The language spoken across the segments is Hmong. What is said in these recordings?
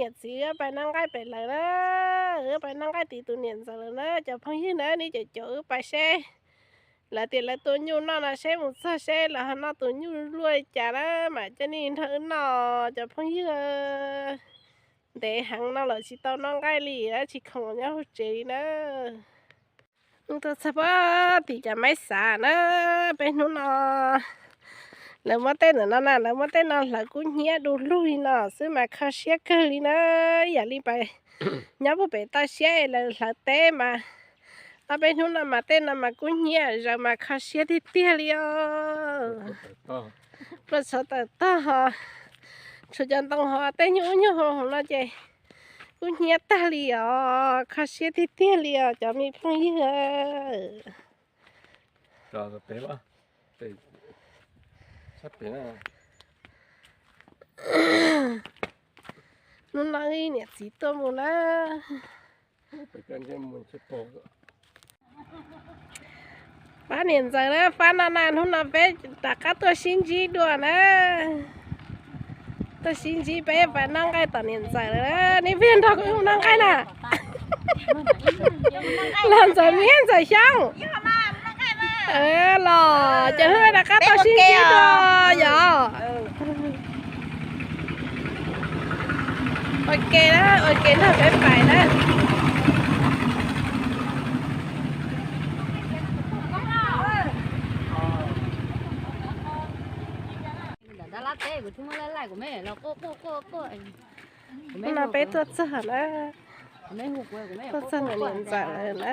Niam txiv wb pais noj nqaij pem lawm na, wb pais noj nqaij tim tus niam ntxawm lawm na cov phooj ywg na, nej caum caum wb pais seb lawv tias lawv tua nyuj noj no seb mus txog seb lawv ho noj tus nyuj luaj li cas na, mam coj nej nrog wb noj cov phooj ywg. Ntev heev no lawm tsis tau noj nqaij li, tsis khoom nyob hauv tsev li na. Tuaj txog pem tim cov maib xav na, peb hnub no lawv muab tej ntawm no na, lawv muab tej no hlawv kub hnyiab du lug li no xwb mas kho siab kawg li na. Yam li pais nyob puag pem toj siab es lawv hlawv teb mas, ob peb hnub no mas tej no mas kub hnyiab zaws mas kho siab tiag tiag li os. Pluas txhov tawm tog ho, tshuav cov ntoo ho tej nyuj ub nyuj hauv no ces kub hnyiab tag li os, kho siab tiag tiag li os cov me phooj ywg. Hnub no niam txiv tuaj mus na. Pab niam ntxawm na, pab no na, hnub no peb rov qab tuaj sib ntsib dua na. Tuaj sib ntsib peb pais noj nqaij tom niam ntxawm lawm na. Nej puas yog nrog kuv mus noj nqaij na? Los ntxawm miab ntxawm xyoob. Los ces hnub no rov qab tuaj sib ntsib dua yom. Ua ke na, ua ke nrog peb pais na. Hnub no peb tuaj txog na, tuaj txog niam ntxawm lawm na.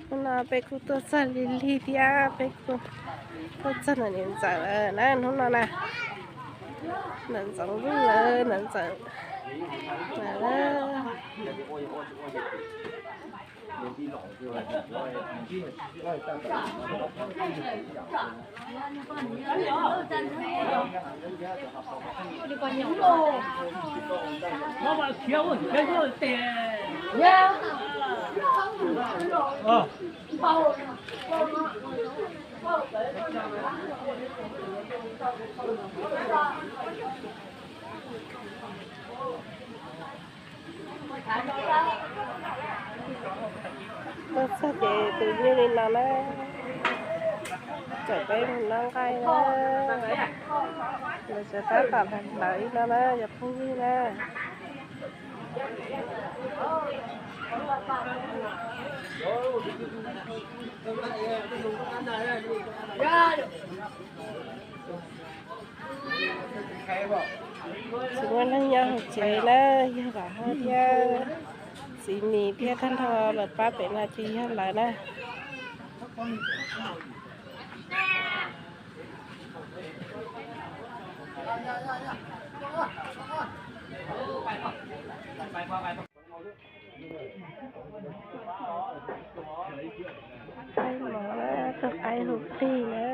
Hnub no peb kuj tuaj txog lig lig thiab, peb kuj tuaj txog niam ntxawm lawm na hnub no na. Niam ntxawm lub lawm, niam ntxawm lawm. Tuaj txog ces tus nyuj li no na, txawm peb mus noj nqaij na, lawv tseem tab tom hlawv ib no na cov phooj ywg na. Tsis muaj neeg nyob hauv tsev na, yog Vam Haj thiab txiv Nis thiab tag nrho lawv pab pem no ces yog lawv na. Qaib mov na, tus qaib hu plig na.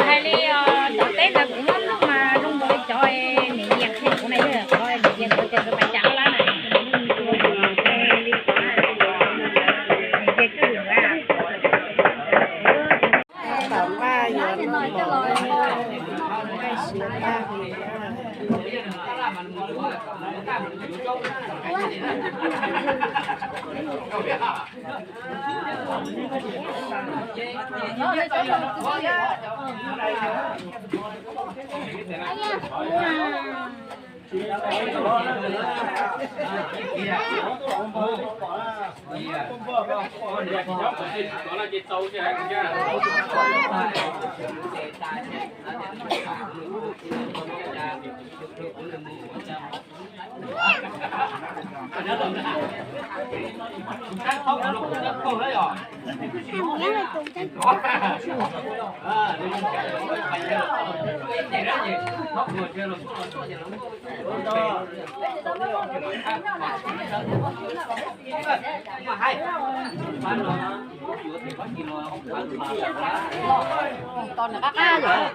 Hais li tom teb ntawd kuv muab lub mas zoo nkaus li cov niam yeej qhia kuv na, yog cov niam yeej kuv ces kuv pais cas lab na. Niam yeej kuv na, niam yeej kuv na. Tom npaj yuav noj mov, nqaij siav tag li na.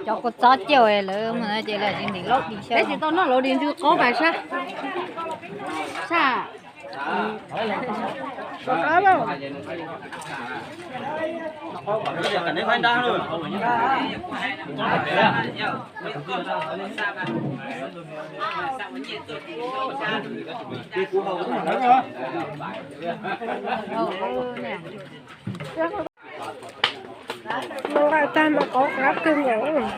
Cov kua txob ciaj lawv mus ces lawv tsis ntim laub di xyaw. Peb tsis tau noj laub di ntxwg qaub pas sab. Sab. Noj nqaij tag mas qab kawg nkaus.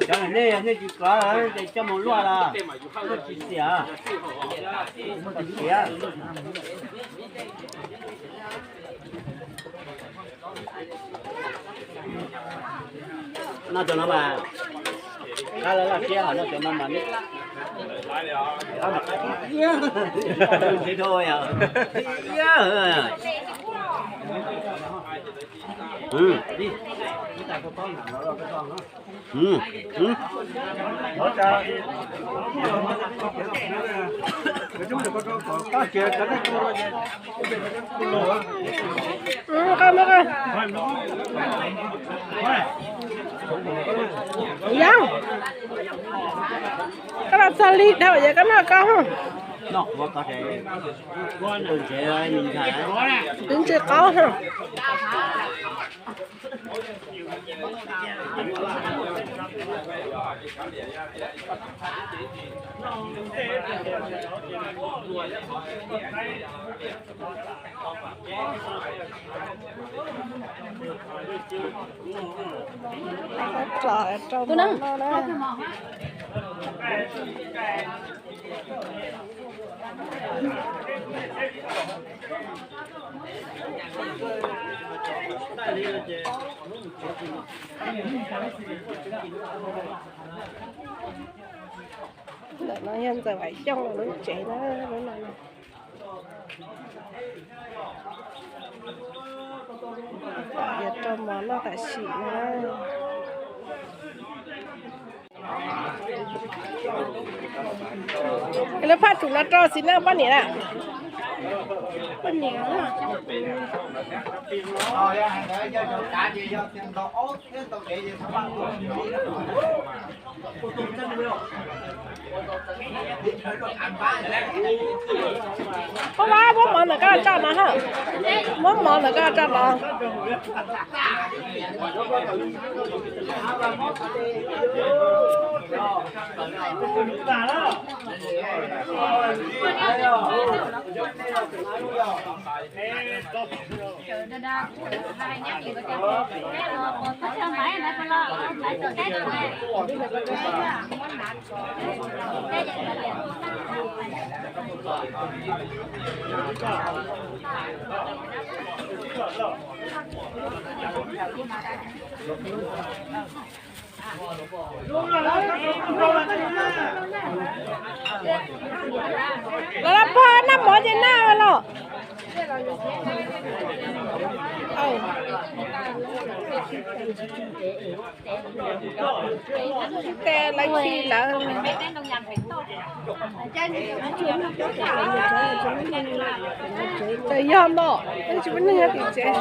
Cov nej, nej tsis kov ces coj mus luaj los tsis xiam, tsis xiam. Noj cov no mas, qab laj laj siab, ho noj cov no mas, Yog, koj los txog lig dhau ces koj noj koj. Twb ntse qaub. Tus neeg. Ntawm no yog Ntxawm Vam Xyooj lub tsev na, lub no. Yuav rau mov noj tam sim na. Lawv phaj tsum no rau txiv neej poj niam na. Poj niam. Pab Vab, muab mov ntawm koj tso no ha. Muab mov ntawm koj tso no. Los los pog, noj mov ces noj los. Tes lawv khi lawv. Ces yog mog, tsis muaj neeg nyob tim tsev.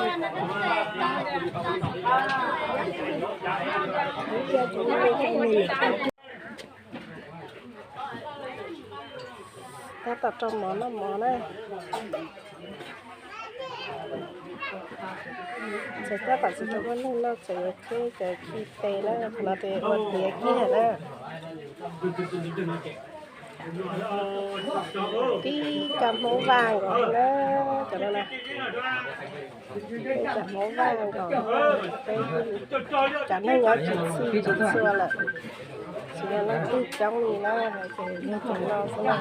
Tab tom rau mov noj mov na. Txawm tab tom tsis tau muaj neeg noj, txawm yuav khib, txawm khi tes na, qhov no ces ua tiav kiag na. Tib cov Hmoob vaj nkaus na, cov Tsam Hmoob Vaj nkaus, peb tsam neej nyob tsis txhij tsis txhua lawm, tsis muaj leej twg coob li na, ces yog cov no xwb na.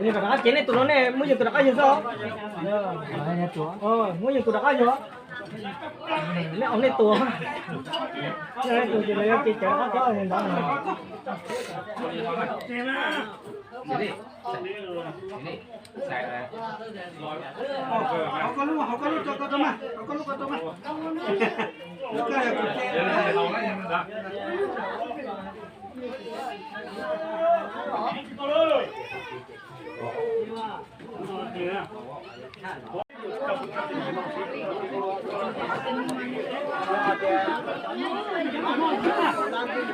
Rov qab cev nej tus no, nej muab yus tus rov qab yug xwb. Muab yus tus rov qab yug. Nej ua nej tus, nej tus ces lawv yuav ces cov rov qab cov ntawd.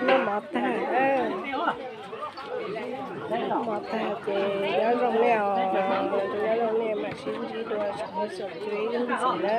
Noj mov tag, noj mov tag ces nyob zoo nej os, nyob zoo nej mam sib ntsib dua tsoom subscribe ntxiv na.